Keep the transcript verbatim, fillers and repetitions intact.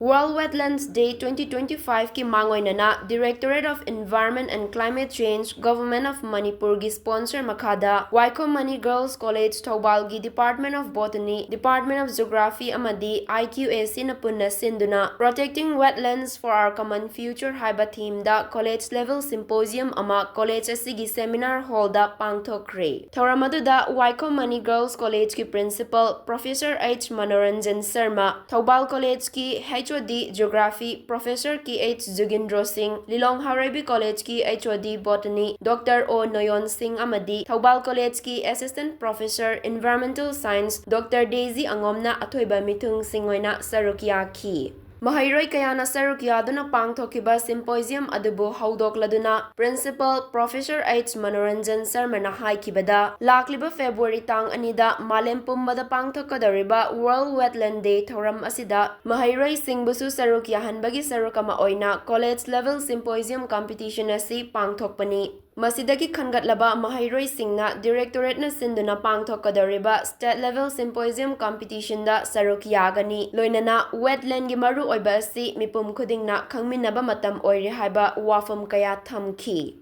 World Wetlands Day twenty twenty-five ꯀꯤ ꯃꯥꯡꯑꯣꯏꯅꯅ Directorate of Environment and Climate Change, Government of ꯃꯅꯤꯄꯨꯔꯒꯤ sponsor ꯃꯈꯥꯗ Waikhom Mani Girls College ꯊꯧꯕꯥꯜꯒꯤ Department of Botany, Department of Geography ꯑꯃꯗꯤ I Q A C ꯅ ꯄꯨꯟꯅ ꯁꯤꯟꯗꯨꯅ Protecting Wetlands for Our Common Future ꯍꯥꯏꯕ theme ꯗ college level symposium ꯑꯃ college ꯑꯁꯤꯒꯤ seminar hall ꯗ ꯄꯥꯡꯊꯣꯛꯈ꯭ꯔꯦ꯫ ꯊꯧꯔꯝ ꯑꯗꯨꯗ ꯋꯥꯏꯈꯣꯝ ꯃꯅꯤ Girls College ꯀꯤ Principal Professor H Manoranjan Sharma, Thoubal College ꯀꯤ H O D Geography Professor K H Jugindro Singh, ꯂꯤꯂꯣꯡ ꯍꯥꯎꯔꯩꯕꯤ College ꯀꯤ H O D Botany Doctor O Noyon Singh ꯑꯃꯗꯤ ꯊꯧꯕꯥꯜ College ꯀꯤ Assistant Professor Environmental Science Doctor Daisy ꯑꯉꯣꯝꯅ ꯑꯊꯣꯏꯕ ꯃꯤꯊꯨꯡꯁꯤꯡ ꯑꯣꯏꯅ ꯁꯔꯨꯛ ꯌꯥꯈꯤ꯫ ꯃꯍꯩꯔꯣꯏ ꯀꯌꯥꯅ ꯁꯔꯨꯛ ꯌꯥꯗꯨꯅ ꯄꯥꯡꯊꯣꯛꯈꯤꯕ symposium ꯑꯗꯨꯕꯨ ꯍꯧꯗꯣꯛꯂꯗꯨꯅ Principal Professor H ꯃꯅꯣꯔꯟꯖꯟ ꯁꯔꯃꯅ ꯍꯥꯏꯈꯤꯕꯗ, ꯂꯥꯛꯂꯤꯕ February ꯇꯥꯡ ꯑꯅꯤꯗ ꯃꯥꯂꯦꯝ ꯄꯨꯝꯕꯗ ꯄꯥꯡꯊꯣꯛꯀꯗꯧꯔꯤꯕ World Wetland Day ꯊꯧꯔꯝ ꯑꯁꯤꯗ ꯃꯍꯩꯔꯣꯏꯁꯤꯡꯕꯨꯁꯨ ꯁꯔꯨꯛ ꯌꯥꯍꯟꯕꯒꯤ ꯁꯔꯨꯛ ꯑꯃ ꯑꯣꯏꯅ college level symposium competition ꯑꯁꯤ ꯄꯥꯡꯊꯣꯛꯄꯅꯤ꯫ ꯃꯁꯤꯗꯒꯤ ꯈꯟꯒꯠꯂꯕ ꯃꯍꯩꯔꯣꯏꯁꯤꯡꯅ Directorate ꯅ ꯁꯤꯟꯗꯨꯅ ꯄꯥꯡꯊꯣꯛꯀꯗꯧꯔꯤꯕ State Level Symposium Competition ꯗ ꯁꯔꯨꯛ ꯌꯥꯒꯅꯤ꯫ ꯂꯣꯏꯅꯅ wetland ꯒꯤ ꯃꯔꯨꯑꯣꯏꯕ ꯑꯁꯤ ꯃꯤꯄꯨꯝ ꯈꯨꯗꯤꯡꯅ ꯈꯪꯃꯤꯟꯅꯕ ꯃꯇꯝ ꯑꯣꯏꯔꯦ ꯍꯥꯏꯕ ꯋꯥꯐꯝ ꯀꯌꯥ ꯊꯝꯈꯤ꯫